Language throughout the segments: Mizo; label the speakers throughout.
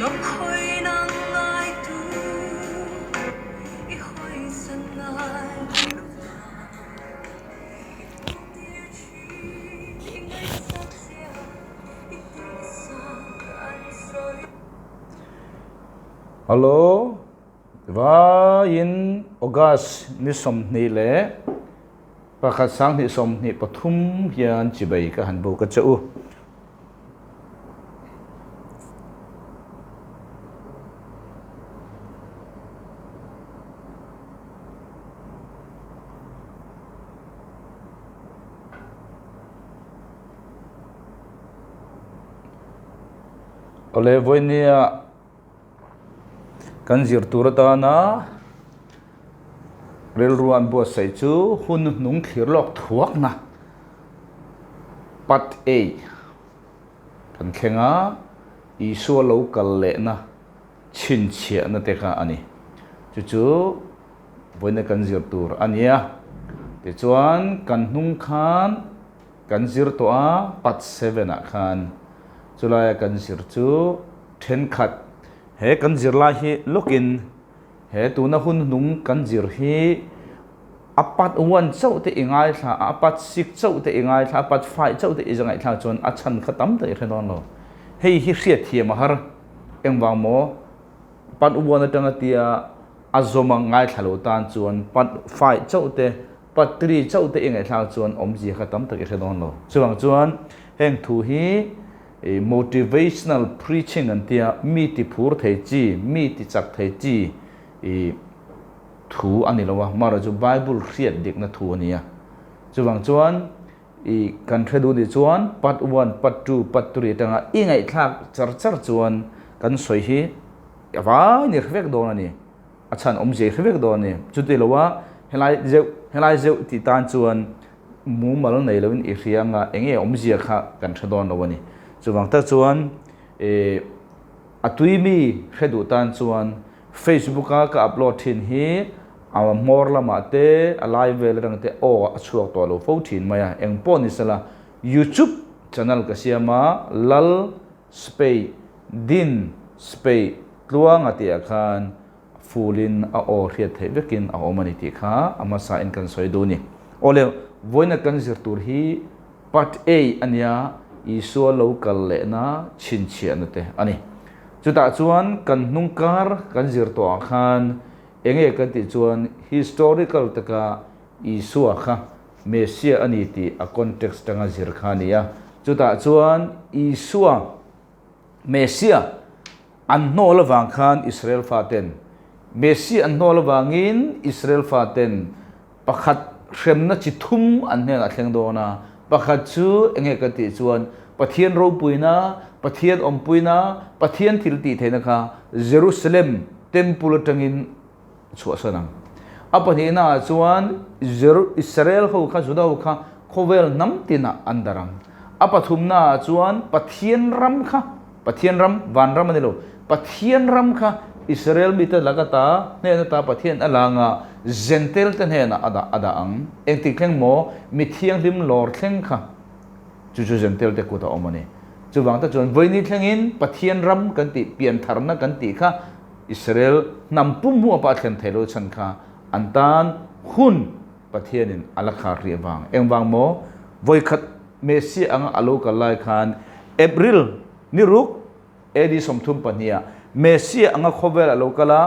Speaker 1: Hallo, vaiin August ni 21 2023 hian chibai ka han buk a che u. Awle vawinia kan zir tur atana rilru an buatsaih chu hun hnung thlir lawk thuakna Part A kan thleng a, Isua lo kal lehna chhinchhiahna te kha a ni. Chu chu vawiina kan zir tur a ni a. Tichuan kan hnung khan kan zir tawh a, Part 7 ah khan chulaia kan zir chu thenkhat he kan zir lai hi lawkin he tuna hun hnung kan zir hi A part one chauh te i ngaithla a, a part six chauh te i ngaithla a, part five chauh te i ngaihthlak chuan a chhan kha tam tak i hre dawn lo. Hei hi hriatthiam a har. Engvang maw? Part one atanga tia a zawm a ngaithla lo tan chuan part five chauh te, part three chauh te i ngaihthlak chuan awmzia kha tam tak i hre dawn lo. Chuvang chuan heng thu hi motivational preaching an tia, mi ti phur thei chi, mi ti chak thei chi i thu a ni lo a, marawh chu Bible hriat dikna thu a ni a. Chuvang chuan i kan hre duh nih chuan part one, part two, part three atanga i ngaihthlak char char chuan kan sawi hi a vai ni hre vek dawn a ni. A chhan awmzia i hre vek dawn a ni. Chuti lo a helai zeuh helai zeuh tih tan chuan mumal nei loin i hria anga eng nge awmzia kha kan hre dawn lo a ni. Chuvang tak chuan i a tui mi hre duh tan chuan Facebook a ka upload thin hi a hmawr lamah te a lai vel atang te aw a chhuak tawh lo fo thin mai a, eng pawh ni sela YouTube channel ka siam a Lal Spei Din Spei Tluanga tih ah khan full in a aw hriat theih vekin a awm a ni tih kha a hmasa in kan sawi duh a ni. Awle vawiina kan zir tur hi Part A a nia Isua lo kal lehna chhinchhiahna te a ni. Chutah chuan kan hnung kar kan zir tawh ah khan enge kan tih chuan historical taka Isua kha Messiah a ni tih a context tanga zir kha a ni a. Chutah chuan Isua Messiah an hnawl avang khan Israel faten Messiah an hnawl avangin Israel faten Pakhat hremna chi thum an hnenah thleng dawn a, pakhat chu enge kan tih chuan Pathian ropuina, Pathian awmpuina, Pathian thil tih theihna kha Jerusalem Temple atangin chhuahsan ang. A pahnihna ah chuan Israel ho kha, Juda ho kha khawvel hnam tinah an darh ang. A pathumna ah chuan Pathian ram kha, Pathian ram, van ram a ni lo, Pathian ram kha Israel mite lak ata, hnen ata Pathian a lang a, Jentail te hnenah a dah a dah ang. Engtik thleng maw? Mi thianghlim lawr thleng kha chu chu Jentail te kut a awm a ni. Chuvang te chuan vawiini thlengin Pathian ram kan tih, piantharna kan tih kha Israel hnam pum hmuh apa a thlen theih lo chhan kha an tan hun Pathianin a la khar rih avang. Engvang maw? Vawikhat Messiah anga a lo kal lai khan April ni ruk AD 32 ah Messiah anga khawvel a lo kal a,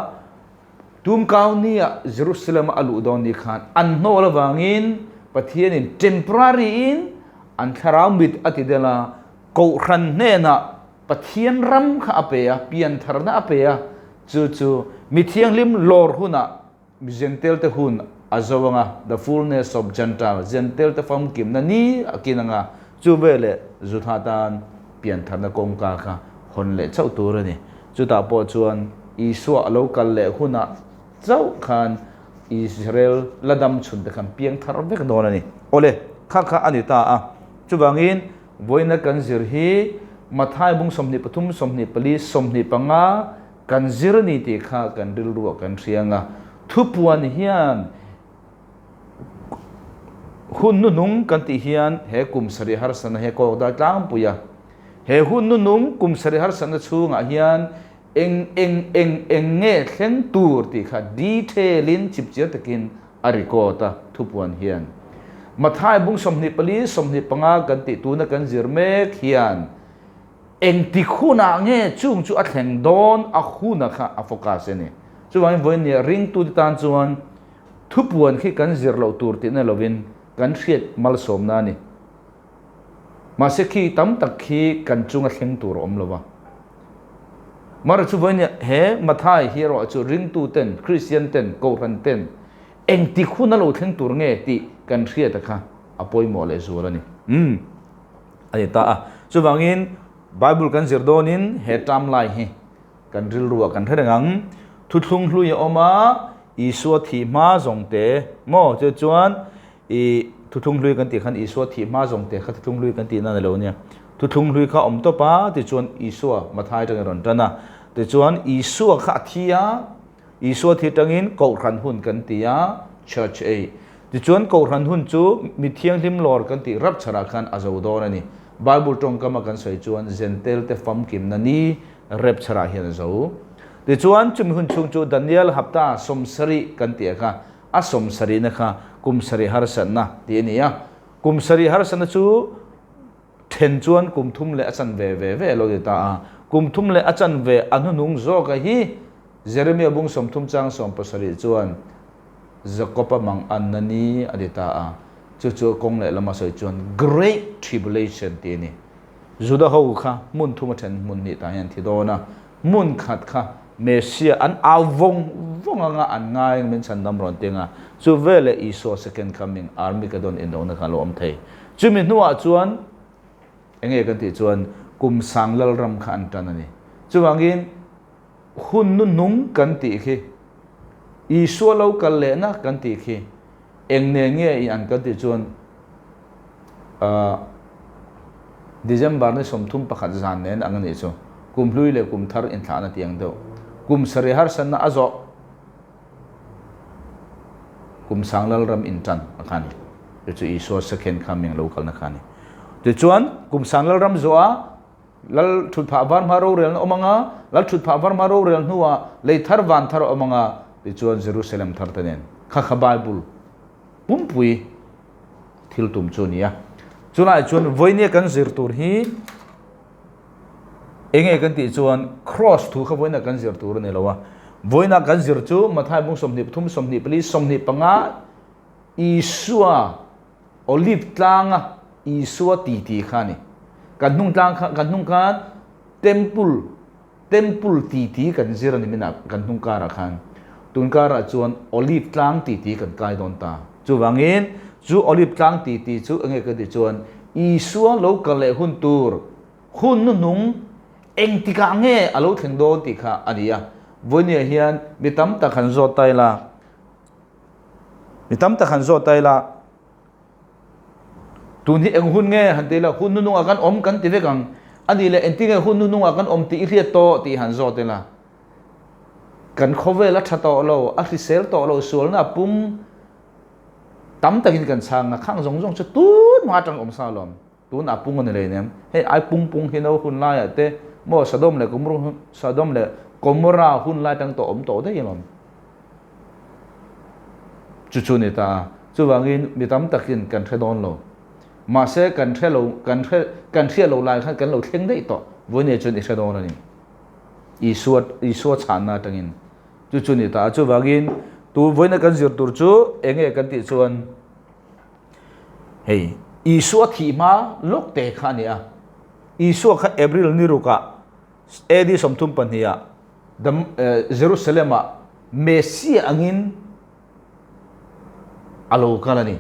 Speaker 1: tumkau ni ah Jerusalem a luh dawn ni khan an hnawl avangin Pathianin temporary in an thlarau mit a ti del a, Kohhran hnenah Pathian ram kha a pe a, piantharna a pe a, chu chu mi thianghlim lawr hunah Jentail te hun a zo anga, the fullness of Gentile, Jentail te famkimna ni a kin anga, chu veleh Juda tan piantharna kawngka kha hawn leh chauh tur a ni. Chutah pawh chuan Isua a lo kal leh hunah chauh khan Israel la dam chhun te khan piang thar vek dawn a ni. Awle, kha kha a ni ta a. Chuvangin vawiina kan zir hi Mathai bung 23, 24, 25, Kan zir a ni tih kha kan rilruah kan hria ang a, thupuan hian hun nuhnung kan tih hian he kum sarih harsatna hi a kawk dai tlangpui a. He hun nuhnung kum sarih harsatna chhungah hian Eng eng eng eng nge thleng tur tih kha detail in chipchiar takin a record a thupuan hian. Mathai bung 24, 25 kan tih tuna kan zir mek hian engtik hunah nge chung chu a thleng dawn a huna kha a focus a ni. Chuvangin vawiin ringtute tan chuan thupuan khi kan zir loh tur tihna lovin kan hriat malsawmna a ni. Mahse khi tam tak khi kan chunga thleng tur a awm lo va. Mara chu vawiin he Mathai hi erawh chu ringtu ten, Kristian ten, Kohhran ten engtik hun a lo thleng tur nge tih kan hriat a kha a pawimawh leh zual a ni. Umm a ni ta a. Chuvangin Bible kan zir dawnin he term lai hi kan rilru ah kan hre reng ang. Thuthlung hlui a awm a, Isua thih hma zawng te maw chu chuan I thuthlung hlui kan tih khan Isua thih hma zawng te kha thuthlung hlui kan tih nan a lo nia. Thuthlung hlui kha awm tawp a, tichuan Isua Mathai atangin a rawn tan a. Tichuan Isua kha a thi a, Isua thi atangin Kohhran hun kan ti a, Church ei. Tichuan Kohhran hun chu mi thianghlim lawr kan tih rapchar ah khan a zo dawn a ni. Bible tawngkam a kan sawi chuan Zentel te famkimna ni rapchar ah hian a zo. Tichuan chumi hun chhung chu Daniel hapta 70 kan tih a kha A 70na kha kum sarih harsatna tih a ni a. Kum sarih harsatna chu then chuan kum thum leh a chanve ve ve a lo ti ta a. Kum thum leh a chanve a hnuhnung zawka hi Jeremia bung 30 chang 70 chuan Jakob-a mang anna ni a ti ta a. Chu chu kawng leh lama sawi chuan Great Tribulation tih a ni. Juda ho kha hmun thum a then hmun hnih tah hian an thi dawn a. Hmun khat kha Messiah an au vawng vawng anga an ngai ang min chhandam rawn ti anga chu veleh Isua second coming Armageddon indona kha a lo awm thei. Chumi hnuah chuan enge kan tih chuan kum sang lalram kha an tan a ni. Chuvangin hun nu nung kan tih khi Isua lo kal lehna kan tih khi eng nen nge i an kan tih chuan December ni 31 zan nen ang a nih chu. Kum hlui leh kum thar inthlahna tih ang deuh. Kum sarih harsatna a zawh kum sang lalram intan a kha a ni. Chu chu Isua second coming lo kalna kha a ni. Tichuan kum sang lalram zawh a lal thutphah var hma rorelna awm anga, lal thutphah var hma rorel hnuah lei thar van thar a awm anga, tichuan Jerusalem thar te nen kha kha Bible pumpui thil tum chu a ni a. Chulaiah chuan vawinia kan zir tur hi enge kan tih chuan cross thu kha vawiina kan zir tur a ni lo a. Vawiina kan zir chu Mathai bung 23, 24, 25 Isua Olive tlanga Isua titi kha a ni. Kan hnung tlang kha kan hnung khan temple temple titi kan zir a ni minah kan hnung karah khan. Tun karah chuan Olive tlang titi kan kai dawn ta. Chuvangin chu Olive tlang titi chu enge ka tih chuan Isua lo kal leh hun tur hun hnuhnung engtikah nge a lo thleng dawn tih kha a ni a. Vawinia hian mi tam tak han zawt ta ila, mi tam tak han zawt ta ila, Tun hi eng hun nge han ti ila, hun hnuhnungah kan awm kan ti vek ang. A nih leh engtin nge hun hnuhnungah kan awm tih i hriat tawh tih han zawt ila. Kan khawvel a tha tawh lo, a hrisel tawh lo, sualna a pung tam takin kan chhang a, khang zawng zawng chu tun hma atang awm sa alawm. Tun a pung a ni lei nem. Hei ai pung pung hi no hun laiah te maw Sodom leh Gomorrah Sodom leh Gomorrah hun lai tang tawh awm tawh daih alawm. Chu chu ni ta a. Chuvangin mi tam takin kan hre dawn lo. Mahse kan hre lo kan hre kan hriat lo lai khan kan lo thleng daih tawh. Vawinia chuan i hre dawn a ni. Isua Isua chhanna atangin. Chu chu ni ta a. Chuvangin tu vawiina kan zir tur chu enge kan tih chuan Hei, Isua thih hma lawk te kha a ni a. Isua kha April ni rukah AD 32 ah Jerusalem-ah Messiah angin a lo kal a ni.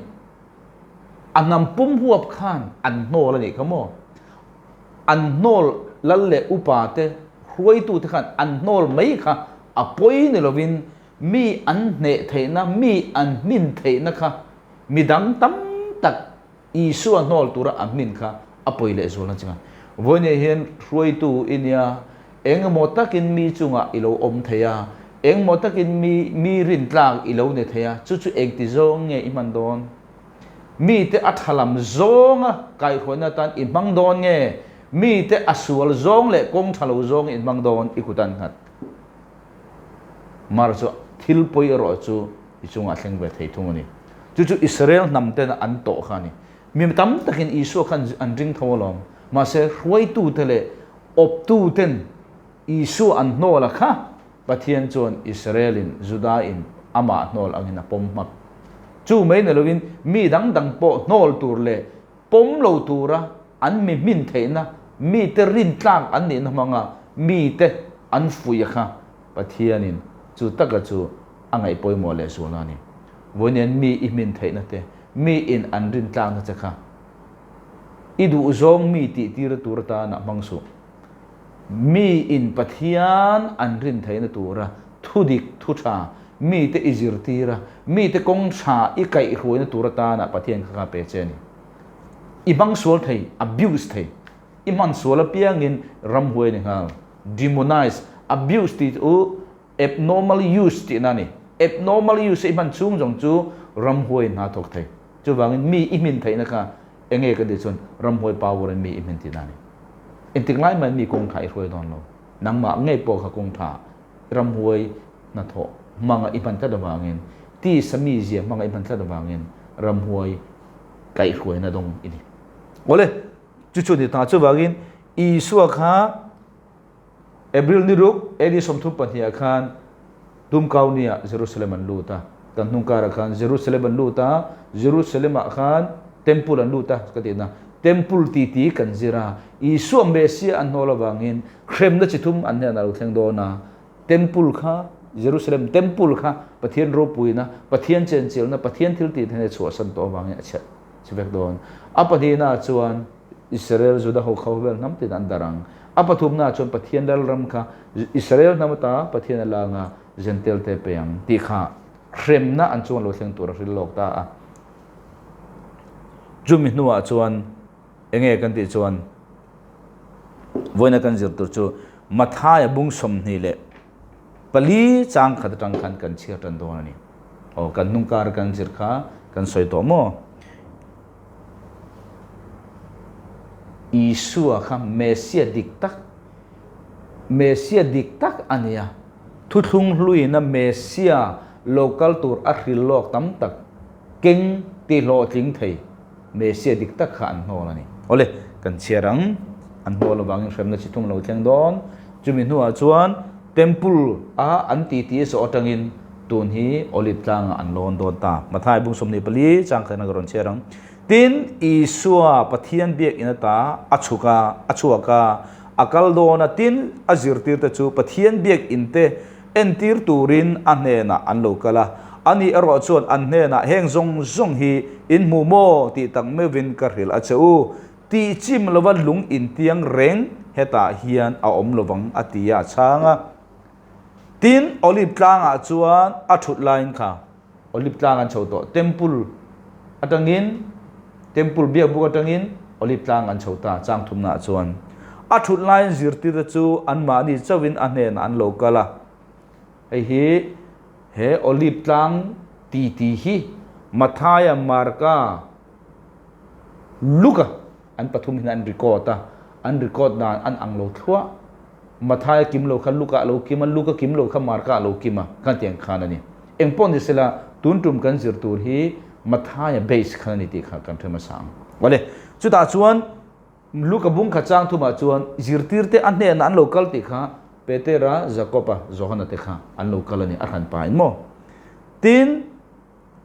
Speaker 1: A hnam pum huap khan an hnawl a nih kha maw? An hnawl lal leh upa te, hruaitu te khan an hnawl mai kha a pawi ni lovin Mi an hneh theihna, mi an hmin theihna kha midang tam tak Isua hnawl tura a hmin kha a pawi leh zual na ching a. Vawinia hian hruaitu i nia, engemaw takin mi chungah i lo awm thei a, engemaw takin mi mi rintlak i lo ni thei a, chu chu engti zawng nge i hman dawn? Mite a tha lam zawnga kaihhruaina atan i hmang dawn nge? Mite a sual zawng leh kawng tha lo zawng i hmang dawn i kut an nghat. Mar chu thil pawi erawh chu i chungah thleng ve thei thung a ni. Chu chu Israel hnam tena an tawh kha a ni. Mi tam takin Isua kha an ring tho alawm. Mahse hruaitute leh awptuten Isua an hnawl a kha, Pathian chuan Israel-in Juda-in amah hnawl angin a pawm hmak. Chu mai ni lovin mi dang dang pawh hnawl tur leh pawm lo tura an mi hmin theihna, mite rintlak an nihna hmanga mite an fuih a kha Pathianin chu taka chu a ngaih pawimawh leh zual a ni. Vawiin mi i hmin theihna te, mi in an rintlakna che kha i duhzawng mi tihtir tur atana hmang suh. Mi in Pathian an rin theihna tura thudik, thu tha, mite i zirtir a, mite kawng tha i kaihhruaina tur atana Pathian kha kha pe che a ni. I hmang sual thei, abuse thei. I hman sual apiangin ramhuai ni nghal. Demonize, abuse tih chu abnormal use tihna a ni. Abnormal use a i hman chhung zawng chu ramhuai in hna thawk thei. Chuvangin mi i hmin theihna kha enge ka tih chuan ramhuai power in mi i hmin tihna a ni. Engtik lai mai mi kawng tha i hruai dawn lo. Nangmah ngei pawh kha kawng tha ramhuai hnathawh hmanga i hman tlat avangin, tisa mizia hmanga i hman tlat avangin ramhuai kaihhruaina dawng i ni. Awle, chu chu ni ta. Chuvangin Isua kha April ni ruk AD 32 ah khan Tumkau-nia Jerusalem an lut a. Kan hnung karah khan Jerusalem an lut a, Jerusalem ah khan Temple an lut a ka tihna. Temple titi kan zir a, Isua Messiah an hnawl avangin hremna chi thum an hnenah a lo thleng dawn a. Temple kha, Jerusalem Temple kha Pathian ropuina, Pathian chenchilhna, Pathian thil tih theihna chhuahsan tawh avangin a chhe chhe vek dawn. A pahnihna ah chuan Israel Juda ho kha vel hnam tin an darh ang. A pathumna ah chuan Pathian lalram kha Israel hnam ata Pathian a la anga Jentail te pe ang tih kha hremna an chuan lo thleng tur a hril lawk ta a. Chumi hnuah chuan enge kan tih chuan vawiina kan zir tur chu Mathaia bung 24 chang khat atang khan kan chhiar tan dawn a ni. Aw kan hnung kar kan zir kha kan sawi tawh maw? Isua kha Messia dik tak Messia dik tak a nia. Thuthlung hluina Messia lo kal tur a hril lawk tam tak keng ti hlawhtling thei Messia dik tak kha an hnawl a ni. Awle, kan chhiar ang. An hnawl avangin hremna chi thum lo thleng dawn. Chumi hnuah chuan Temple a an titi zawh atangin tun hi Olive tlangah an lawn dawn ta. Mathai bung 24 chang khatna ka rawn chhiar ang. Tin, Isua Pathian biakinn ata a chhuk a, a chhuak a, a kal dawn a, tin, a zirtirte chu Pathian biakinn te entir turin a hnenah an lo kal a. Ani erawh chuan an hnenah, Heng zawng zawng hi in hmu maw? tih tak meuhin ka hrilh a che u. Tih chim lova lung intiang reng hetah hian a awm lovang, a ti a, a chhang a. Tin, Olive tlangah chuan a thut laiin kha. Olive tlang an chho tawh. Temple atangin, Temple biakbuk atangin Olive tlang an chho ta chang thumnaah chuan. A thut laiin zirtirte chu anmahni chauhin a hnenah an lo kal a. Hei hi he Olive tlang titi hi Mathaia, Marka, Luka an pathum hian an record a, an record dan an ang lo thluah. Mathaia kim lo kha Luka a lo kim a, Luka kim lo kha Marka a lo kim a, khan tiang khan a ni. Eng pawh ni sela, tun tum kan zir tur hi Mathaia base khan a ni tih kha kan hre hmasa ang. Awle, chutah chuan Luka bung kha chang thumah chuan zirtirte a hnenah an lo kal tih kha Petera, Jakoba, Johana te kha an lo kal a ni, a hran pain maw? Tin,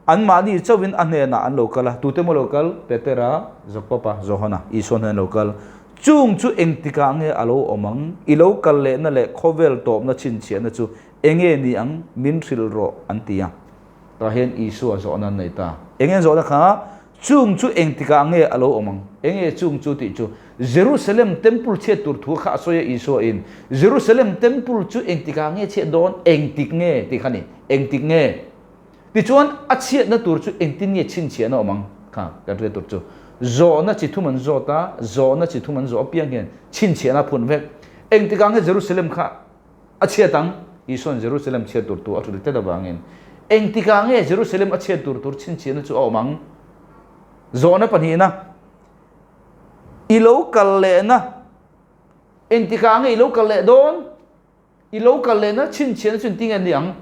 Speaker 1: Anmahni chauhin a hnenah an lo kal a, tute maw lo kal? Petera, Jakoba, Johana, Isua hnenah an lo kal. Chung chu engtikah nge a lo awm ang? I lo kal lehna leh khawvel tawpna chhinchhiahna chu enge ni ang? Min hrilh rawh, an ti a. Tah hian Isua zawhna an nei ta. Enge zawhna kha? Chung chu engtikah nge a lo awm ang? Enge chung chu tih chu? Jerusalem Temple chhiat tur thu kha a sawi a Isua in. Jerusalem Temple chu engtikah nge chhiat dawn? Engtik nge tih kha a ni. Engtik nge? Tichuan, a chhiatna tur chu engtin nge chhinchhiahna awm ang? Kha kan hriat tur chu zawhna chi thum an zawt a, zawhna chi thum an zawh apiang hian chhinchhiahna a phun vek. Engtikah nge Jerusalem kha a chhiat ang? Isua'n Jerusalem chhiat tur tu a hrilh tlat avangin engtikah nge Jerusalem a chhiat tur tur chhinchhiahna chu a awm ang? Zawhna pahnihna, I lo kal lehna, engtikah nge i lo kal leh dawn? I lo kal lehna chhinchhiahna chu engtin nge ni ang?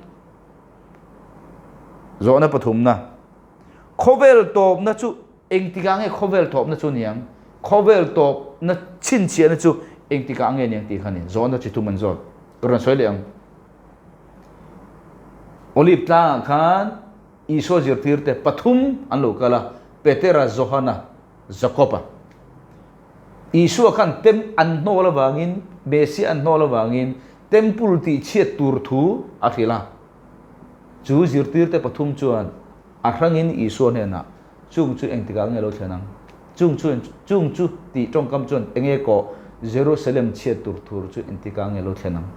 Speaker 1: Zawhna pathumna, Khawvel tawpna chu engtikah nge khawvel tawpna chu niang? Khawvel tawpna chhinchhiahna chu engtikah nge niang tih kha ni. Zawhna chi thum an zawt. Ka rawn sawi leh ang. Olive tlangah khan Isua zirtirte pathum an lo kal a, Petera, Johana, Jakoba. Isua khan tem an hnawl avangin, Messiah an hnawl avangin Temple tihchhiat tur thu a hrilh a. Chu zirtirte pathum chuan a hrangin Isua hnenah, Chung chu engtikah nge lo thlen ang? Chung chu chung chu tih tawngkam chuan enge kawh Jerusalem chhiat tur thur chu engtikah nge lo thlen ang?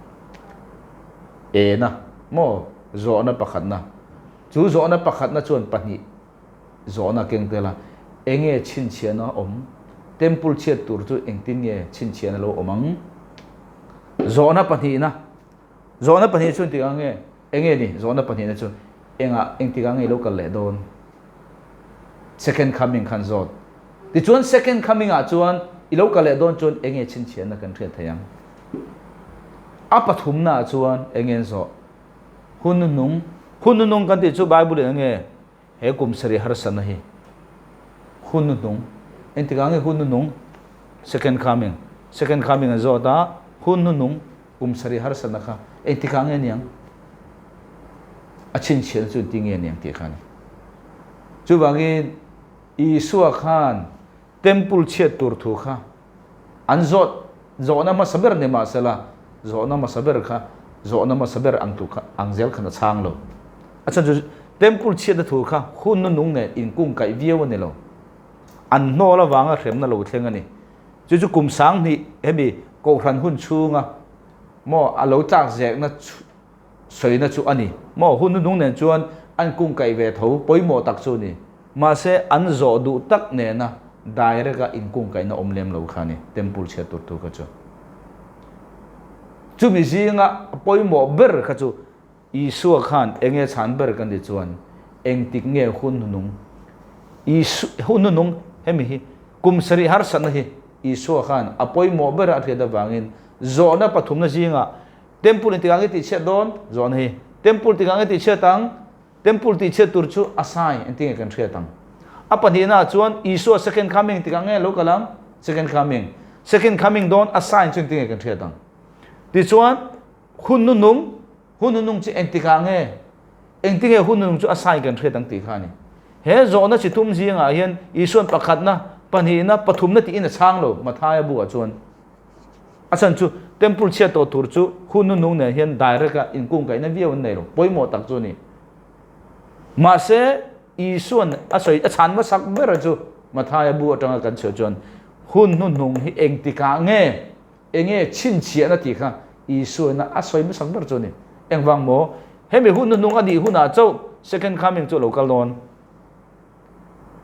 Speaker 1: Ena maw zawhna pakhatna? Chu zawhna pakhatna chuan pahnih zawhna keng tel a, enge chhinchhiahna awm? Temple chhiat tur chu engtin nge chhinchhiahna lo awm ang? Zawhna pahnihna. Zawhna pahnih chu engtikah nge? Enge ni? Zawhna pahnihna chu engah engtikah nge i lo kal leh dawn? Second coming khan zawt. Tichuan second coming ah chuan i lo kal leh dawn chuan enge chhinchhiahna kan hriat thei ang? A pathumna ah chuan enge an zawh? Hun nunung. Hun nunung kan tih chu Bible in enge? He kum sarih harsatna hi hun hnuhnung, engtikah nge hun hnuhnung? Second coming, second coming an zawt a, hun hnuhnung kum sarih harsatna kha engtikah nge niang? A chhinchhiahna chu engtin nge niang tih kha a ni. Chuvangin Isua khan Temple chhiat tur thu kha an zawt zawhna hmasa ber ni mahsela zawhna hmasa ber kha zawhna hmasa ber ang tluk kha ang zel khan a chhang lo. A chhan chu Temple chhiatna thu kha hun nunung nen inkungkaih viau a ni lo. An hnawl avanga hremna lo thleng a ni. Chu chu kum sanghnih hemi Kohhran hun chhunga maw a lo tlak zekna sawina chu a ni maw? Hun hnuhnung nen chuan an kungkaih ve tho pawimawh tak chu a ni. Mahse, an zawh duh tak nena direct-a inkungkaihna awm lem lo kha a ni, temple chhiat tur thu kha chu. Chumi zinga pawimawh ber kha chu Isua khan eng nge chhan ber kan ti chuan engtik nge hun hnuhnung Isu hun hnuhnung hemi hi kum sarih harsatna hi Isua khan a pawimawh ber a hriat avangin zawhna pathumna zingah Temple in tikah nge tih chhiat dawn? Zawhna hi. Temple tikah nge tih chhiat ang? Temple tih chhiat tur chu a sign engtin nge kan hriat ang? A pahnihna ah chuan Isua second coming tikah nge lo kal ang? Second coming. Second coming dawn a sign chu engtin nge kan hriat ang? Tichuan hun nunung, hun nunung chu engtikah nge? Engtin nge hun nunung chu a sign kan hriat ang tih kha a ni. He zawhna chi thum zingah hian Isuan pakhatna, pahnihna, pathumna tiin a chhang lo Mathaia bu ah chuan. A chhan chu temple chhiat tawh tur chu hun nunung nen hian direct a inkungkaihna viau an nei lo, pawimawh tak chu a ni. Mahse, Isua'n a sawi a chhan hmasak ber chu Mathaia bu atanga kan chhiah chuan hun hnuhnung hi engtikah nge, enge chhinchhiahna tih kha Isua'n a sawi hmasak ber chu a ni. Engvang maw? Hemi hun hnuhnung a nih hunah chauh second coming chu a lo kal dawn.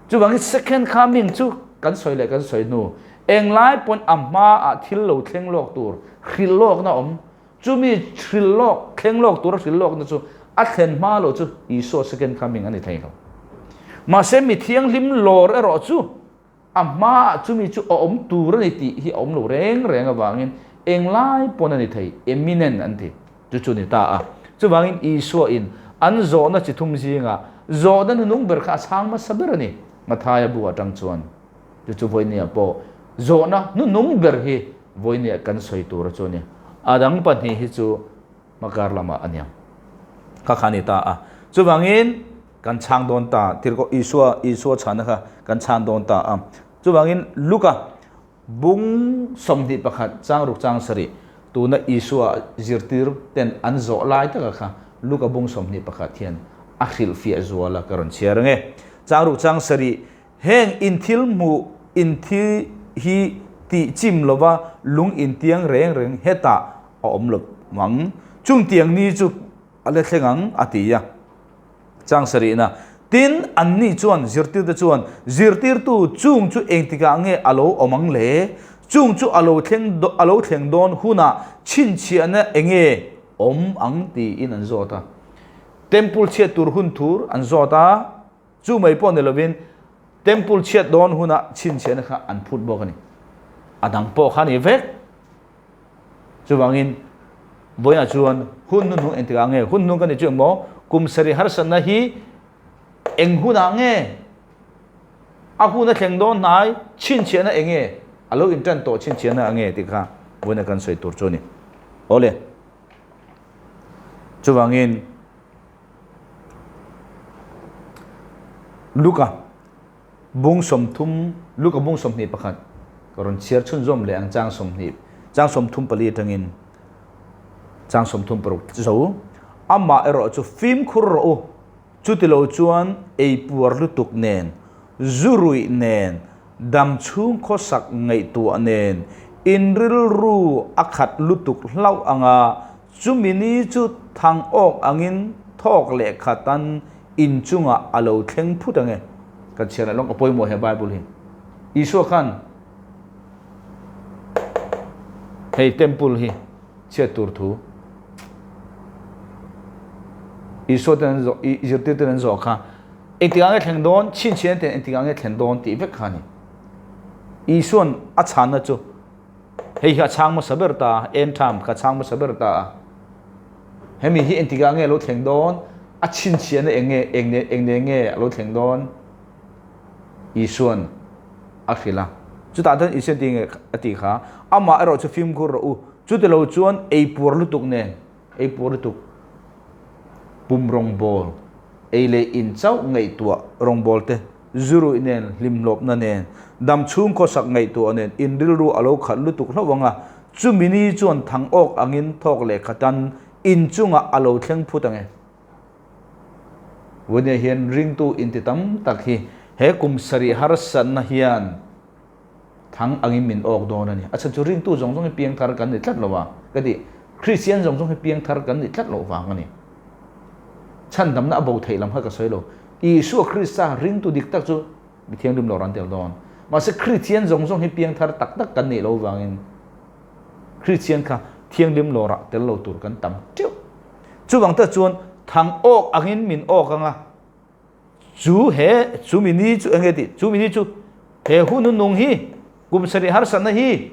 Speaker 1: Chuvangin second coming chu kan sawi leh kan sawi hnu, englai pawn a hmaah thil lo thleng lawk tur hrilh lawkna awm, chumi hrilh lawk, thleng lawk tura hrilh lawkna chu a thlen hma lo chu Isua second coming a ni thei lo. Mahse mi thianghlim lawr erawh chu a hmaah chumi chu a awm tur a ni tih hi a awm lo reng reng avangin englai pawn a ni thei, imminent an ti. Chu chu ni ta a. Chuvangin Isua in an zawhna chi thum zingah zawhna nunung ber kha a chhang hmasa ber a ni, Mathaia bu atang chuan. Chu chu vawinia pawh zawhna nunung ber hi vawinia kan sawi tur a chu a ni. A dang pahnih hi chu hmakar lamah a niang kha kha a ni ta a. Chuvangin kan chhang dawn ta, tirhkoh Isua, Isua chhana kha kan chhan dawn ta a. Chuvangin Luka Bung 21 chang ruk chang sarih, tuna Isua zirtir ten an zawh lai taka kha Luka bung 21 hian a hrilhfiah zual a ka rawn chhiar ang e. Chang ruk chang sarih, Heng inthil hmuh inthi hi tih chim lova lung intiang reng reng hetah a awm lo ang. Chung tiang ni chu a la thleng ang a ti a. Chang sarihna, Tin, anni chuan zirtirte chuan, Zirtirtu, chung chu engtikah nge a lo awm ang le? Chung chu a lo thleng a lo thleng dawn hunah chhinchhiahna enge awm ang? tiin an zawt a. Temple chhiat tur hun thur an zawt a, chu mai pawh ni lovin Temple chhiat dawn hunah chhinchhiahna kha an phut bawk a ni. A dang pawh kha a ni vek. Chuvangin, vawiinah chuan hun hnuhnung engtikah nge? Hun hnuhnung kan ni chu eng maw? Kum sarih harsatna hi. Eng hunah nge a hun a thleng dawn hnai chhinchhiahna eng nge a lo intan tawh chhinchhiahna ang nge tih kha vawiin a kan sawi tur chu a ni. Awle. Chuvangin Luka bung 30 Luka bung 21 ka rawn chhiar chhunzawm leh ang chang 20 chang 34 atangin chang 36 zo amah erawh chu fimkhur rawh u chutilo chuan eipuar lutuk nen zu ruih nen dam chhung khawsak ngaihtuah nen inrilru a khat lutuk hlauh anga chumi ni chu thang awk angin thawk leh khatan inchungah a lo thleng phut ange. Kan chhiar leh lawng ka pawimawh he Bible hi. Isua khan hei temple hi chhiat tur thu Isua ten an zawh zirtir ten an zawh kha engtikah nge thleng dawn chhinchhiahna ten engtikah nge thlen dawn tih vek kha a ni. Isuan a chhanna chu hei hi a chhang hmasa ber ta end time kha chhang hmasa ber ta a. Hemi hi engtikah nge lo thleng dawn a chhinchhiahna eng nge eng ne eng ne nge a lo thleng dawn Isuan a hrilh a. Chutah chuan Isuan ti nge a tih kha amah erawh chu fimkhur rawh u chutilo chuan eipuar lutuk nen eipuar lutuk pum rawngbawl ei leh in chauh ngaihtuah rawngbawl te zuruih nen hlimhlawpna nen dam chhung khawsak ngaihtuah nen in rilru a lo khat lutuk hlauh ang a chumi ni chuan thang awk angin thawk leh khatan inchungah a lo thleng phut ang e. Vawinia hian ringtu inti tam tak hi he kum sarih harsatna hian thang angin min awk dawn a ni. A chhan chu ringtu zawng zawng hi piang thar kan ni tlat lo a, ka ti. Kristian zawng zawng hi piang thar kan ni tlat loh vang a ni. Chhandamna a bo theih lam kha ka sawi lo. Isua Krista ringtu dik tak chu mi thianghlim lo ran tel dawn. Mahse Kristian zawng zawng hi piang thar tak tak kan nih loh vangin Kristian kha thianghlim lawrah tel lo tur kan tam teuh. Chuvang te chuan thang awk angin min awk anga chu he chu mi ni chu enge ti chu mi ni chu he hun nung hi kum sarih harsatna hi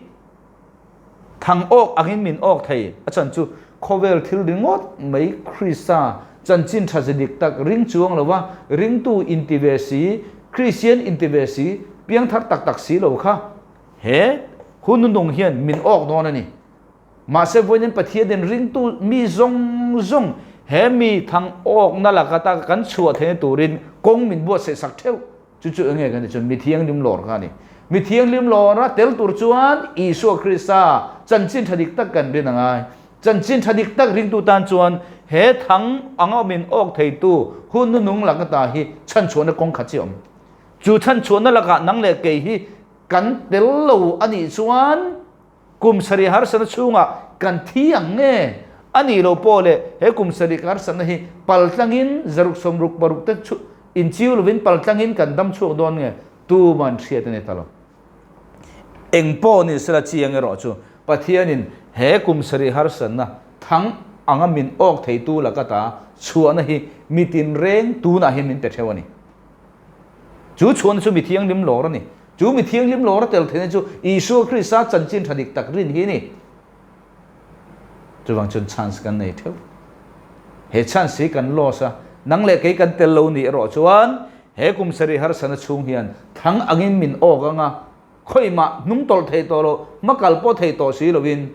Speaker 1: thang awk angin min awk thei a chan chu khawvel thil ringawt mai Krista chanchin tha dik tak ring chuang lova ringtu inti ve si Kristian inti ve si piangthar tak tak si lo kha he hun nung hian min awk dawn a ni. Mahse vawiin Pathianin ringtu mi zawng zawng he mi thang awkna laka ta kan chhuah theihna turin kawng min buatsaih sak theuh. Chu chu enge kan ti chuan mi thianghlim lawr kha a ni. Mi thianghlim lawra tel tur chuan Isua Krista chanchin tha dik tak kan rin a ngai. Chanchin tha dik tak ringtu tan chuan he thang anga min awk theitu hun nunung laka ta hi chhanchhuahna kawng khat chi a awm. Chu chhanchhuahna lakah nang leh kei hi kan tel lo a nih chuan kum sarih harsatna chhungah kan thi ang nge a nih loh pawh leh he kum sarih harsatna hi paltlangin zaruk sawmruk paruk te chu inchiu lovin paltlangin kan dam chhuak dawn nge tuman hriat a ni ta lo. Eng pawh ni sela chiang erawh chu Pathianin he kum sarih harsatna thang anga min awk theitu laka ta chhuahna hi mitin reng tunah hian min pe theuh a ni. Chu chhuahna chu mi thianghlim lawr a ni. Chu mi thianghlim lawr a tel theihna chu Isua Krista chanchin tha dik tak rin hi a ni. Chuvang chuan chance kan nei theuh. He chance hi kan loss a, nang leh kei kan tel lo nih erawh chuan he kum sarih harsatna chhung hian thang angin min awk anga khawimah hnung tawlh thei tawh loh, hma kal pawh thei tawh si lovin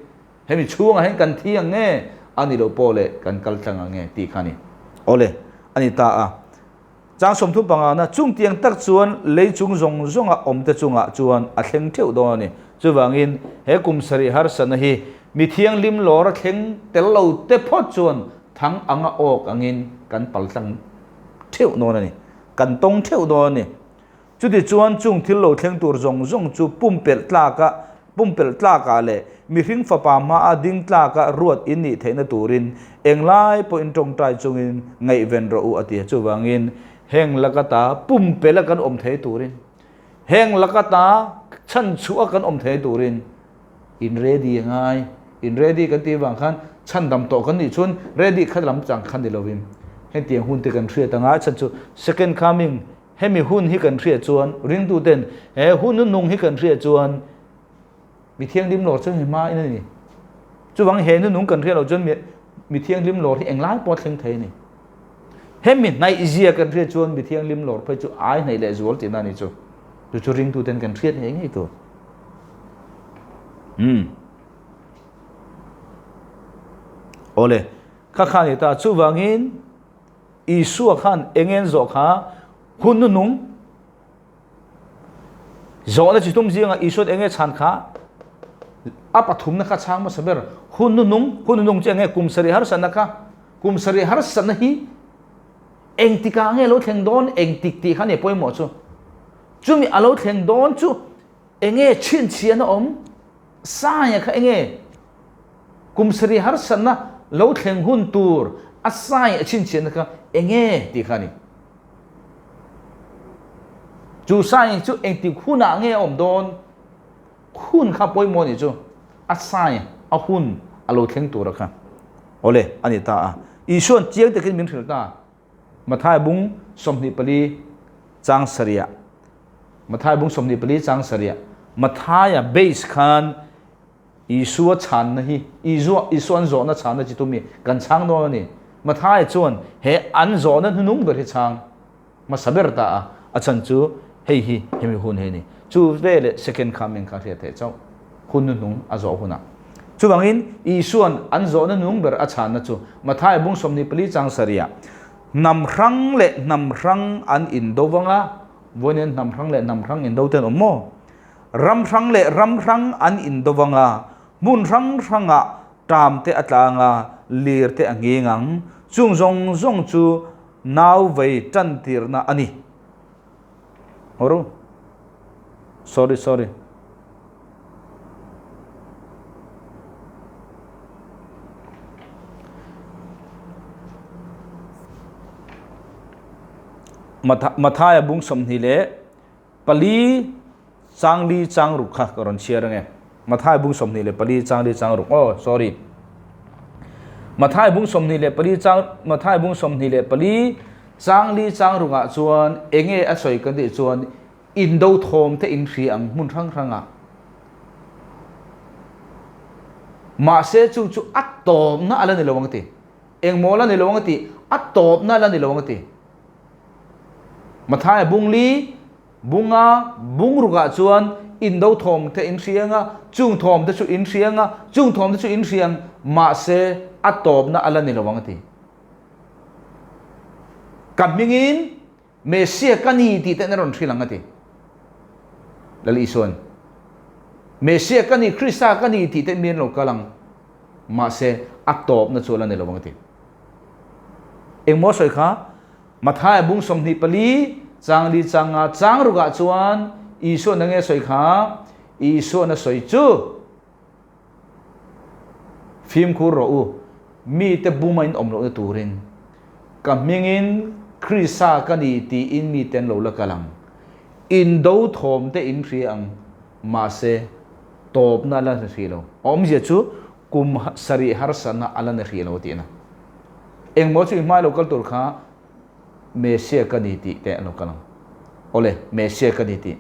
Speaker 1: hemi chhungah hian kan thi ang nge a ni lo pawh leh kan kal tlang ang nge tih kha a ni. Awle, a ni ta a. Chang 35 na chungtiang tak chuan lei chung zawng zawnga awmte chungah chuan a thleng theuh dawn a ni. Chuvangin he kum sarih harsatna hi mi thianghlim lawr a thleng tel lo te phawt chuan thang anga awk angin kan paltlang theuh dawn a ni. Kan tawng theuh dawn a ni. Chuti chuan chung thil lo thleng tur zawng zawng chu pumpelh tlaka pumpelh tlakah leh mihring fapa hmaa ding tlaka ruat in nih theihna turin englai pawhin tawngtai chungin ngaihven rawh u a ti a. Chuvangin heng laka ta pumpelh a kan awm thei turin, heng laka ta chhanchhuah a kan awm thei turin in ready a ngai. In ready kan tih avang khan chhandam tawh kan nih chuan ready kha lam chang kha ni lovin hetiang hun te kan hriat a ngai. Chhan chu second coming Hemi hun hi kan hriat chuan ringtuten he hun nunung hi kan hriat chuan mi thianghlim lawr chuan hi hma in a ni. Chuvang he nunung kan hriat loh chuan mi thianghlim lawr hi englai pawh thleng thei a ni. Hemi hnaih zia kan hriat chuan mi thianghlim lawr phei chu ai hnaih leh zual tihna a ni chu. Chu chu ringtuten kan hriat ngei ngei tur. Umm. Awle, kha kha ni ta. Chuvangin Isua khan eng en zawh kha hun nunung Zawhna chi tum zinga Isuan enge chhan kha a pathumna kha chhang hmasa ber. Hun nunung, hun nunung chu enge kum sarih harsatna kha, kum sarih harsatna hi engtikah nge lo thleng dawn, engtik tih kha ni pawimawh chu. Chumi a lo thleng dawn chu enge chhinchhiahna awm, saia kha enge kum sarih harsatna lo thleng hun tur a sai a chhinchhiahna kha enge tih kha a ni. Chu sign chu engtik hunah nge a awm dawn? Hun kha pawimawh nih chu a sign a hun a lo thleng tur a kha. Awle, a ni ta a. Isua'n chiang takin min hrilh ta. Mathai bung 24 chang sarih ah Mathai bung 24 chang sarih ah Mathaia base khan Isua chhanna hi, Isua, Isuan zawhna chhanna chi tum hi kan chhang dawn a ni. Mathaia chuan he an zawhna hnunung ber hi chhang hmasa ber ta a, a chhan chu hei hi hemi hun hi a ni. Chu veleh second coming kha hriat theih chauh hun hnuhnung a zawh hunah. Chuvangin Isuan an zawhna hnunung ber a chhanna chu Mathaia bung 24 chang sarihah hnam hrang leh hnam hrang an indo vang a, vawiin hnam hrang leh hnam hrang indo te an awm maw? Ram hrang leh ram hrang an indo vang a, hmun hrang hrangah ṭam te a tlang a, lir te a nghing ang. Chung zawng zawng chu nau vei ṭantirna a ni. Awru. Sorry, sorry. Mathaia bung 24 chang li chang ruk kha ka rawn chhiar ange. Mathai bung 24 chang li chang ruk. Oh, sorry. Mathai bung 24 chang Mathai bung 24 chang li chang rukah chuan enge a sawi kan tih chuan indo thawm te in hria ang hmun hrang hrangah. Mahse chu chu a tawpna ala ni lo ang ti. Engmaw la ni lo ang ti. A tawpna la ni lo ang ti. Mathaia bung li, bunga bung rukah chuan indo thawm te in hriang a, chung thawm te chu in hriang a, chung thawm te chu in hriang, mahse a tawpna a la ni lo ang a ti. Ka hmingin Messia ka ni tih ten a rawn hrilh ang a ti. Lal Isuan, Messia ka ni, Krista ka ni tih ten mi an lo kal ang, mahse a tawpna chu a la ni lo ang a ti. Engmaw sawi kha? Mathaia bung 24 chang li chang nga chang rukah chuan Isuan enge sawi kha? Isuan a sawi chu, Fimkhur rawh u, mite buma in awm lohna turin ka hmingin Krista ka ni tiin mite an lo la kal ang. Indo thawm te in hria ang, mahse tawpna a la ni hrih lo. A awmzia chu kum sarih harsatna a la ni hrih lo tihna. Engmaw chu i hmai lo kal tur kha Messia ka ni tih te a lo kal ang. Awle, Messia ka ni tih.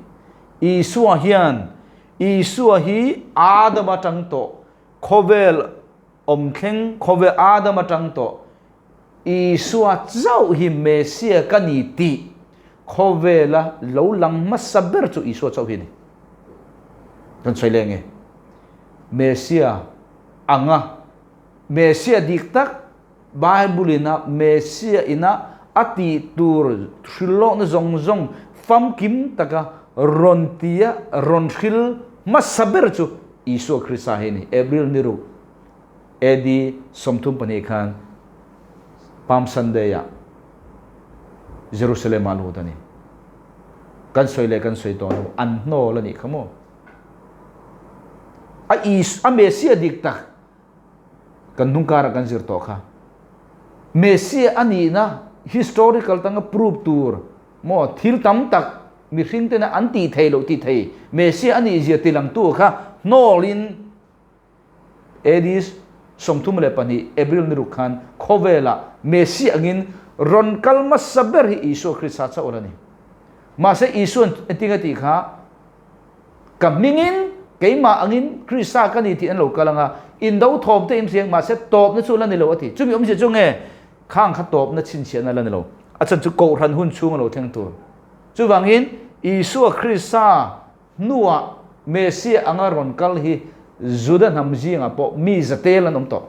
Speaker 1: Isua hian, Isua hi Adama tang tawh, khawvel awm thleng, khawvel Adama tang tawh, Isua chauh hi Messia ka ni tih khawvela lo lang hmasa ber chu Isua chauh hi a ni. Kan sawi leh nge? Messia anga Messia dik tak Bible ina Messia ina a tih tur hrilhlawkna zawng zawng famkim taka rawn tia rawn hril hmasa ber chu Isua Krista hi a ni. April ni ruk AD 32 khan Palm Sunday ah Jerusalem ah lut a ni. Kan sawi leh kan sawi tawh lo, an hnawl a nih kha maw? A Is a Messia dik tak kan hnung karah kan zir tawh kha. Messia a nihna historical tanga prove tur maw thil tam tak mihring tena an tih thei loh tih thei Messia a nih zia tilangtu kha hnawlin AD 32 April ni ruk khan khawvelah Messia angin rawn kal hmasa ber hi Isua Krista chauh a la ni. Mahse Isua'n engtin a tih kha Ka hmingin keimah angin Krista ka ni tih an lo kal ang a, indo thawm te in hriang mahse tawpna chu la ni lo a ti. Chumi awmzia chu nge? Khang kha tawpna chhinchhiahna la ni lo. A chhan chu Kohhran hun chhung a lo thleng tur. Chuvangin, Isua Krista hnuah Messiah anga rawn kal hi Juda hnam zingah pawh mi zatel an awm tawh.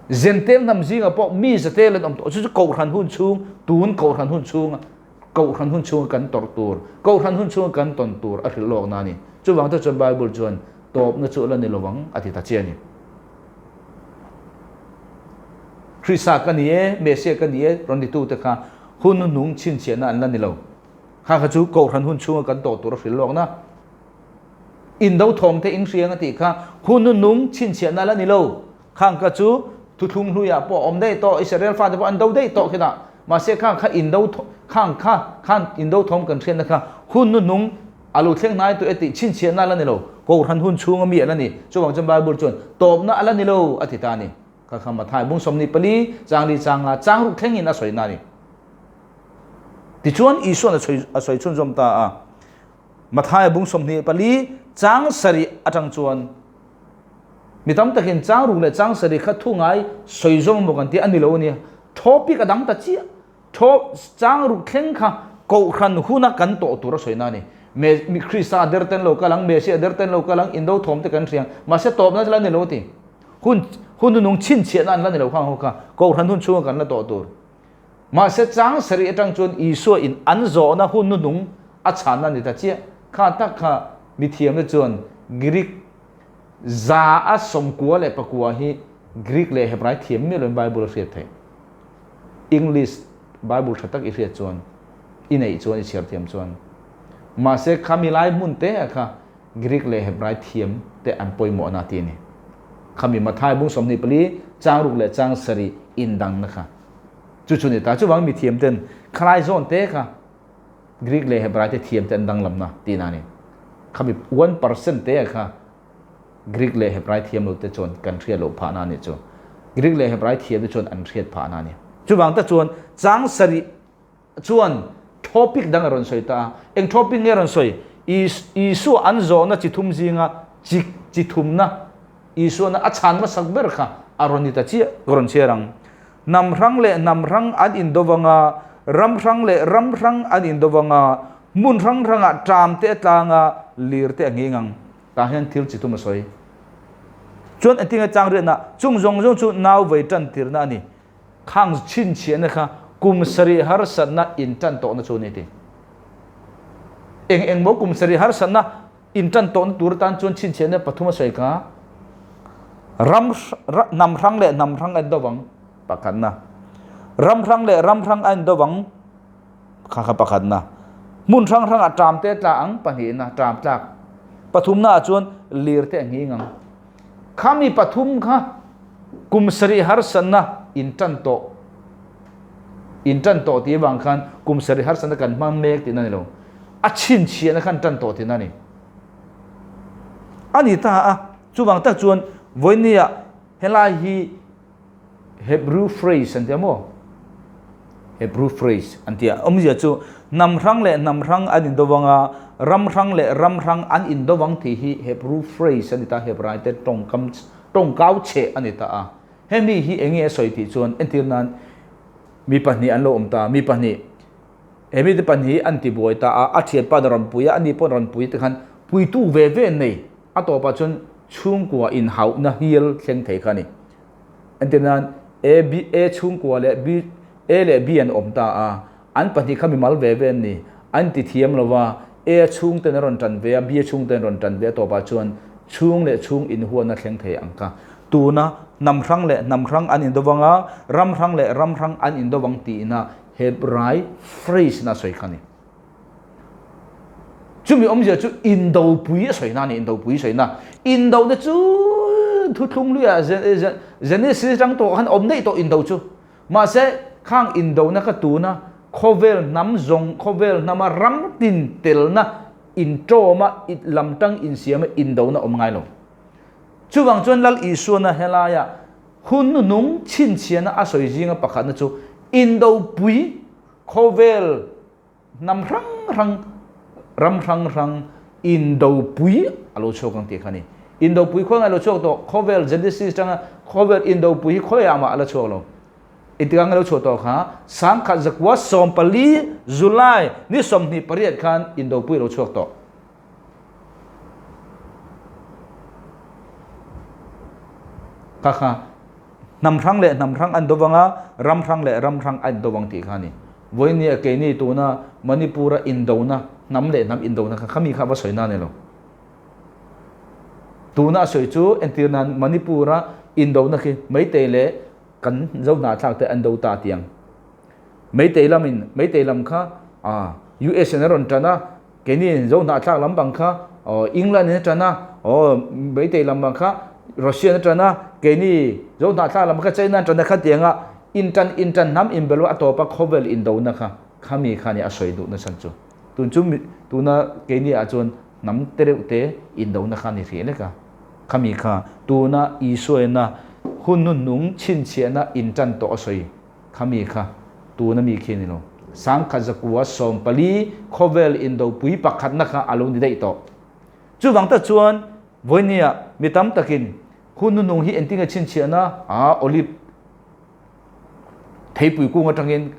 Speaker 1: Zentel hnam zingah pawh mi zatel an awm tawh. Chu chu Kohhran hun chhung, tun Kohhran hun chhunga Kohhran hun chhunga kan tawrh tur, Kohhran hun chhunga kan tawn tur a hrilh lawkna a ni. Chuvang te chuan Bible chuan tawpna chu a la ni lo ang a ti ta che a ni. Krista ka ni e, Messiah ka ni e rawn titute kha hun nung chhinchhiahna an la ni lo. Kha kha chu Kohhran hun chhunga kan tawh tur a hrilh lawkna. Indo thawm te in hriang a tih kha hun nung chhinchhiahna a la ni lo. Khang kha chu thuthlung hluiah pawh a awm daih tawh, Israel fate pawh an do daih tawh khitah. Mahse khang kha indo khang kha khan indo thawm kan hriatna kha hun nuhnung a lo thleng hnai tawh e tih chhinchhiahna a la ni lo. Kohhran hun chhunga mi a la ni. Chuvang chuan Bible chuan tawpna a la ni lo a ti ta a ni. Kha kha Mathai bung 24 changli changa chang ruk thlengin a sawina a ni. Tichuan Isua'n a sawi a sawi chhunzawm ta a. Mathai bung 24 chang sarih atang chuan Mi tam takin chang ruk leh chang sarih kha thu ngai sawi zawm emaw kan ti a ni lo a nia. Topic a dang ta chiah. Tho chang ruk thleng kha kohhran huna kan tawh tur a sawina a ni. Me mi Krista a der ten lo kal ang, Messiah a der ten lo kal ang, indo thawm te kan hria ang. Mahse tawpna chu la ni lo a ti. Hun hun nunung chhinchhiahna an la ni lo khang ho kha kohhran hun chhunga kan la tawh tur. Mahse chang sarih atang chuan Isua in an zawhna hun nunung a chhanna a ni ta chiah. Kha tak kha mithiamte chuan Greek 199 hi Greek leh Hebrai thiam miah loin Bible a hriat theih. English Bible tha tak i hriat chuan, i neih chuan, i chhiar thiam chuan. Mahse khami lai hmun te ah kha Greek leh Hebrai thiam te an pawimawhna ti a ni. Khami Mathai bung 24 chang ruk leh chang sarih indangna kha chu chu ni ta. Chuvang mi thiam ten khalai zawn te kha Greek leh Hebrai te thiam te an danglamna tihna a ni. Khami 1% te kha Greek leh Hebrai thiam lo te chuan kan hriat loh phahna a nih chu. Greek leh Hebrai thiam te chuan an hriat phahna a ni. Chuvang te chuan chang sarih chuan topic dang a rawn sawi ta a. Eng topic nge a rawn sawi? Isua an zawhna chi thum zinga chi chi thumna Isuana a chhan hmasak ber kha a rawn ni ta chiah ka rawn chhiar ang. Hnam hrang leh hnam hrang an indo vang a, ram hrang leh ram hrang an indo vang a, hmun hrang hrangah ṭam te a tlang a, lir te a nghing ang. Tah hian thil chi thum a sawi. Chuan engtinge chang riatna chung zawng zawng chu nau vei ṭan tirna a ni. Khang chhinchhiahna kha kum sarih harsatna in ṭan tawhna chu a ni ti. Eng eng maw kum sarih harsatna in ṭan tawhna tur atan chuan chhinchhiahna pathum a sawi kha, Ram hnam hrang leh hnam hrang a in do vang, pakhatna. Ram hrang leh ram hrang a in do vang, kha kha pakhatna. Hmun hrang hrangah ṭam te tla ang, pahnihna, ṭam tlak. Pathumna ah chuan lir te a nghing ang. Khami pathum kha kum sarih harsatna in ṭan tawh, in ṭan tawh tih avang khan kum sarih harsatna kan hmang mek tihna a ni lo. A chhinchhiahna khan ṭan tawh tihna a ni. A ni ta a, chuvang tak chuan vawinia helai hi Hebrew phrase an tia maw? Hebrew phrase an tia. Awmzia chu hnam hrang leh hnam hrang an indo vang a, ram hrang leh ram hrang an indo vang tih hi Hebrew phrase a ni ta, Hebrai te tawngkam tawngkau cheh a ni ta a. Hemi hi eng nge a sawi tih chuan entir nan mi pahnih an lo awm ta, mi pahnih He mite pahnih an ti buai ta a, a thianpa na rawn pui a, ani pawh rawn pui te khan puitu ve ve an nei. A tawpah chuan chhungkua inhauhna hial thleng thei kha a ni. Entir nan A, B, A chhungkua leh B, A leh B an awm ta a, an pahnih kha mimal ve ve an ni. An ti thiam lo va, A chhungten a rawn tan ve a, B chhungten a rawn tan ve a tawpah chuan chhung leh chhung inhuatna thleng thei ang kha. Tuna hnam hrang leh hnam hrang an indovang a, ram hrang leh ram hrang an indovang tihna Hebrai phrase na sawi kha ni. Chumi awmzia chu indopui a sawina a ni, indopui sawina. Indona chu thuthlung luiah Genesis atang tawh khan awm daih tawh indo chu. Mahse khang indona kha tuna khawvel hnam zawng, khawvel hnama ram tin telna intawma lamtang insiama indona awm ngai lo. Chuvang chuan Lal Isuana helaia Hun nunung chhinchhiahna a sawi zinga pakhatna chu Indopui khawvel hnam hrang hrang, ram hrang hrang Indopui a lo chhuak ang tih kha a ni. Indopui khawi ngai lo chhuak tawh, khawvel Genesis atanga khawvel Indopui hi khawiah mah a la chhuak lo. Engtikah nge lo chhuah tawh kha? 1914 July ni 28 khan Indopui a lo chhuak tawh. Kha kha hnam hrang leh hnam hrang an do vang a, ram hrang leh ram hrang a indo vang tih kha a ni. Vawinia keini tuna Manipur-a indona, hnam leh hnam indona kha khami kha va sawi na a ni lo. Tuna a sawi chu entir nan Manipur-a indona khi Meitei leh kan zo hnahthlak te an do ta tiang. Meitei lamin Meitei lam kha US in a rawn tan a, keini zo hnahthlak lam bang kha England in a tan a, Meitei lam bang kha Russia in a tan a, keini zo hnahthlak lam kha China an tan a kha tianga intan intan hnam inbelh a tawpa khawvel indona kha khami kha nia a sawi duh nachhan chu. Tun chu tuna keini ah chuan hnam te reuh te indona kha a ni hrih lek a. Khami kha tuna Isuaina hun hnuhnung chhinchhiahna intan tawh a sawi. Khami kha tuna mi khi a ni lo. 1914 khawvel indopui pakhatna kha a lo ni daih tawh. Chuvang tak chuan vawinia mi tam takin hun hnuhnung hi engtinge chhinchhiahna a olive theipui kung atangin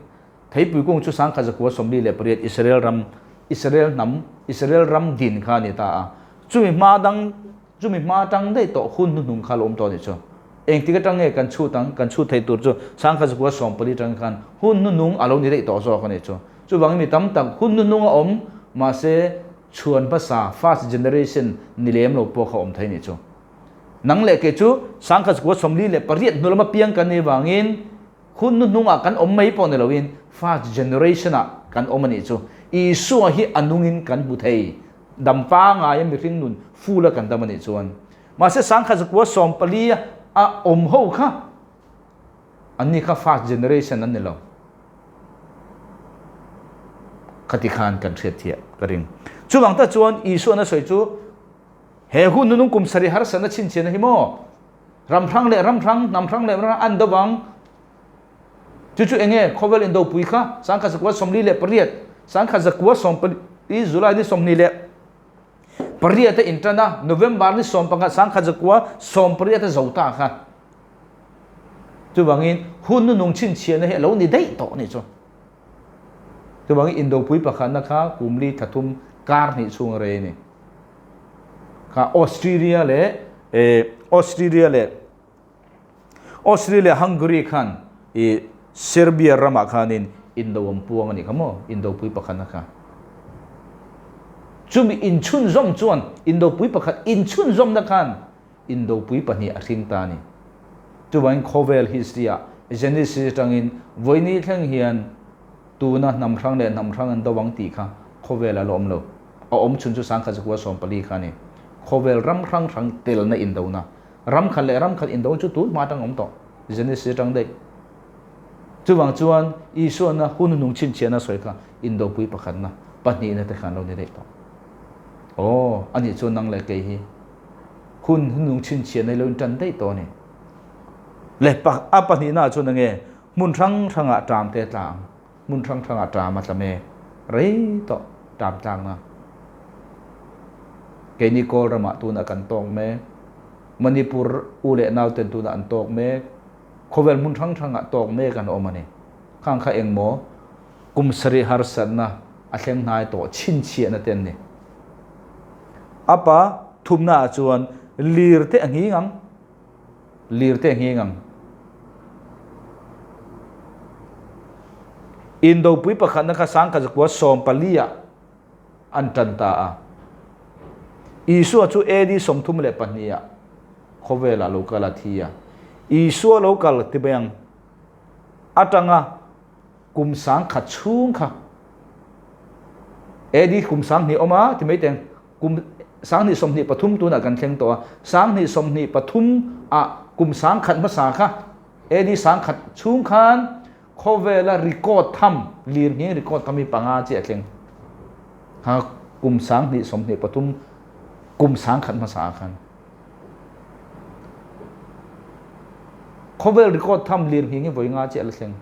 Speaker 1: Theipui kung chu 1948 Israel ram, Israel hnam, Israel ram din kha a ni ta a. Chumi hma dang, chumi hma atang daih tawh hun hnuhnung kha a lo awm tawh a nih chu. Engtik atang nge kan chhut ang, kan chhut thei tur chu 1914 atang khan hun hnuhnung a lo ni daih tawh zawk a nih chu. Chuvangin mi tam tak hun hnuhnung a awm, mahse chhuan hmasa, first generation, ni lem lo pawh kha awm thei a nih chu. Nang leh kei chu 1948 hnu lama piang kan nih vangin, Hun hnuhnungah kan awm mai pawh ni loin first generation ah kan awm a nih chu. Isua hi a nungin kan hmu thei. Dam pangaia mihring nun full a kan dam a nih chuan. Mahse 1914 a awm ho kha anni kha first generation an ni lo. Khati khan kan hriat thiah ka ring. Chuvang tak chuan Isuan a sawi chu he hun hnuhnung kum sarih harsatna chhinchhiahna hi maw? Ram hrang leh ram hrang, hnam hrang leh ram hrang an do vang. Chu chu enge khawvel indopui kha 1948, 1914 July ni 28 a intan a, November ni 15, 1918 a zo ta kha. Chuvangin hun nunung chhinchhiahna hi a lo ni daih tawh a nih chu. Chuvangin indopui pakhatna kha kum li thla thum kar hnih chhung a rei a ni. Kha Australia leh Australia leh Australia leh Hungary khan i Serbia ramah khanin indo an puang a nih kha maw indopui pakhatna kha. Chumi inchhunzawm chuan indopui pakhat inchhunzawmna khan indopui pahnih a hring ta a ni. Chuvangin khawvel history-ah Genesis atangin vawiini thleng hian tuna hnam hrang leh hnam hrang an do ang tih kha khawvel a la awm lo. A awm chhun chu 1914 kha a ni. Khawvel ram hrang hrang telna indona, ram khat leh ram khat indo chu tun hma atang a awm tawh, Genesis atang daih. Chuvang chuan Isuana hun hnung chhinchhiahna sawi kha indopui pakhatna, pahnihna te kha an lo ni daih tawh. Aw, anih chuan nang leh kei hi hun hnung chhinchhiahna hi lo intan daih tawh a ni. Leh a pahnihna ah chuan enge hmun hrang hrangah ṭam te a tla ang. Hmun hrang hrangah ṭam a tla mek rei tawh ṭam tlakna. Keini Kawl ramah tunah kan tawk mek. Manipur u leh nau ten tunah an tawk mek. Khawvel hmun hrang hrangah tawk mek an awm a ni. Khang kha engmaw kum sarih harsatna a thleng hnai tawh chhinchhiahna te an ni. A pa thumna ah chuan lir te a nghing ang. Lir te a nghing ang. Indopui pakhatna kha 1914 ah an tan ta a. Isua chu AD 32 ah khawvelah lo kal a thi a. Isua lo kal ti mai ang atanga kum 10,000 chhung kha AD kum 2000 awm a ti mai teng kum 2023 tunah kan thleng tawh a 2023 ah kum 10,000 hmasa kha AD 10,000 chhung khan khawvela record tham lir nghing record tham hi panga chi a thleng kha kum 2023 kum 10,000 hmasa khan khawvel record tham lir nghing hi vawi nga chi a la thleng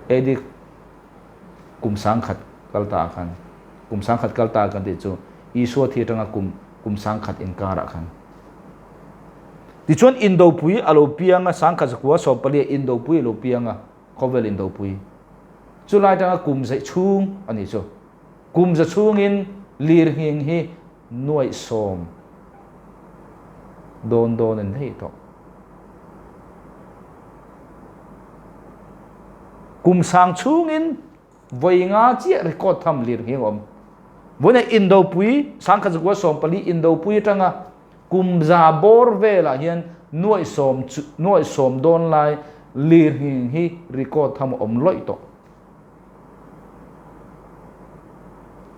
Speaker 1: AD kum 10,000 kal ta khan kum 10,000 kal ta kan tih chu Isua thi atanga kum kum 10,000 inkarah khan. Tichuan Indopui a lo piang a, 1914 ah Indopui a lo piang a, khawvel Indopui. Chulai atanga kum zeih chhung a nih chu. Kum za chhungin lirnghing hi nuaih sawm dawn dawn an hei tawh. Kum sang chhungin vawi nga chiah record tham lirnghing a awm. Vawiin Indopui 1914 Indopui atanga kum za bawr velah hian nuaih sawm nuaih sawm dawn lai lirnghing hi record tham a awm lawih tawh.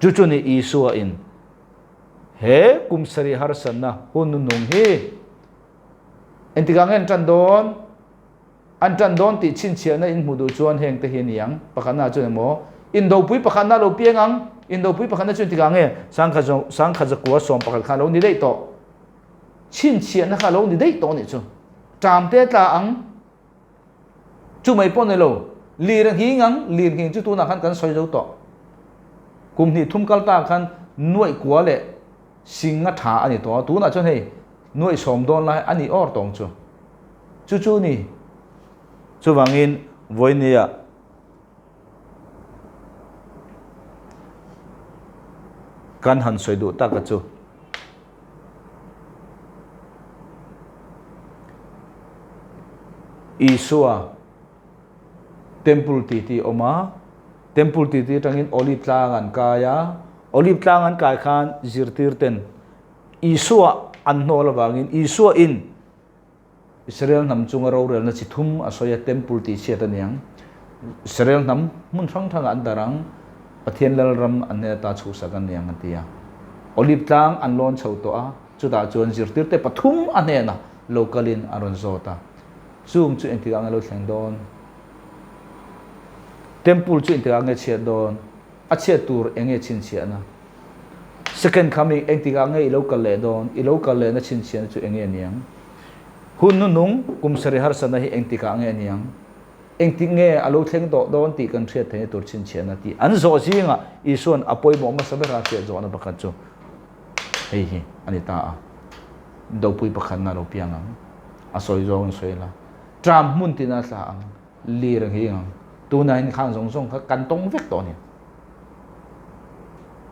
Speaker 1: Chu chu ni Isua in he kum sarih harsatna hun nunung hi engtikah nge an tan dawn? An tan dawn tih chhinchhiahna in hmuh duh chuan heng te hi a ni ang. Pakhatna chuan emaw Indopui pakhatna lo piang ang. Indopui pakhatna chu engtikah nge 1911 khan a lo ni daih tawh. Chhinchhiahna kha a lo ni daih tawh a nih chu. Ṭam te tla ang. Chu mai pawh ni lo, lir a nghing ang, lir nghing chu tunah khan kan sawi zo tawh. Kum hnih thum kal ta khan nuaih kua leh sing a tha a ni tawh a, tunah chuan hei nuaih sawm dawn lai a ni awr tawng chu. Chu chu ni. Chuvangin vawinia kan han sawi duh tak a chu. Isua Temple tih tih a awm a, Temple tih tih atangin Olive tlang an kai a, Olive tlang an kai khan zirtir ten Isua an hnawl avangin Isua in Israel hnam chunga rorelna chi thum a sawi a, Temple tih chhiat a niang. Israel hnam hmun hrang hrangah an darh ang, Pathian Lalram an hnen ata chhuhsak a niang a ti a. Olive tlang an lawn chho tawh a, chutah chuan zirtirte pathum a hnenah lo kalin a rawn zawt a. Chung chu engtikah nge lo thleng dawn? Temple chu engtikah nge chhiat dawn? A chhiat tur eng nge chhinchhiahna? Second coming engtikah nge i lo kal leh dawn? I lo kal lehna chhinchhiahna chu eng nge niang? Hun hnuhnung kum sarih harsatna hi engtikah nge niang? Engtik nge a lo thleng tawh dawn tih kan hriat theihna tur chhinchhiahna tih an zawh zingah Isua'n a pawimawh hmasa bera hriat zawhna pakhat chu hei hi a ni ta a. Dopui pakhatna a lo piang ang. A sawi zawng in sawi la. Tram hmun tina a tla ang. Lir ang hi ang. Tunah hian khang zawng zawng kha kan tawng vek tawh a ni.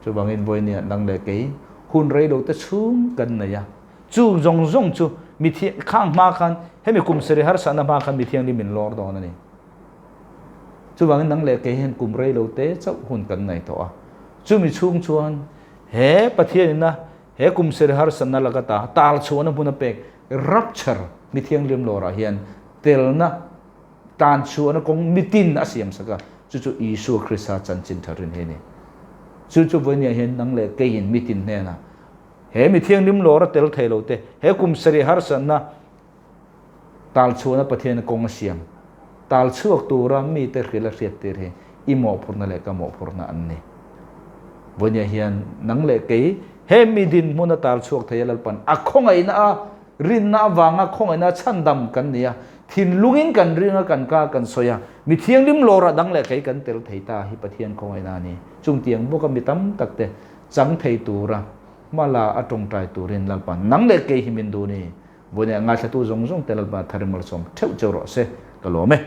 Speaker 1: Chuvangin vawinia nang leh kei hun rei lo te chhung kan nei a. Chu zawng zawng chu mi khang hma khan hemi kum sarih harsatna hma khan mi thianghlim min lawr dawn a ni. Chuvangin nang leh kei hian kum rei lo te chauh hun kan nei tawh a. Chumi chhung chuan he Pathian ina he kum sarih harsatna laka ta tal chhuahna hmun a pek rapture mi thianghlim lawrah hian telna tan chhuahna kawng mitin a siam sak a, chu chu Isua Krista chanchin tha rin hi a ni. Chu chu vawinia hian nang leh keiin mitin hnenah he mi thianghlim lawr a tel thei lo te, he kum sarih harsatna tal chhuahna Pathian kawng a siam tal chhuak tura mite hrilh a hriat tir hi i mawhphurhna leh ka mawhphurhna an ni. Vawinia hian nang leh kei he mi dinhmun a tal chhuak thei a Lalpan a khawngaihna a Rinna avanga khawngaihna chhandam kan ni a, thinlungin kan ring a, kan ka kan sawi a, mi thianghlim lawrah dang leh kei kan tel thei ta hi Pathian khawngaihna a ni. Chungtiang bawka mi tam tak te chang thei tura hmala a tawngtai turin Lalpa nang leh kei hi min duh ni. Vawiin ah ngaithlatu zawng zawng te Lalpa thar i malsawm theuh cheu rawh se, ka lawm e.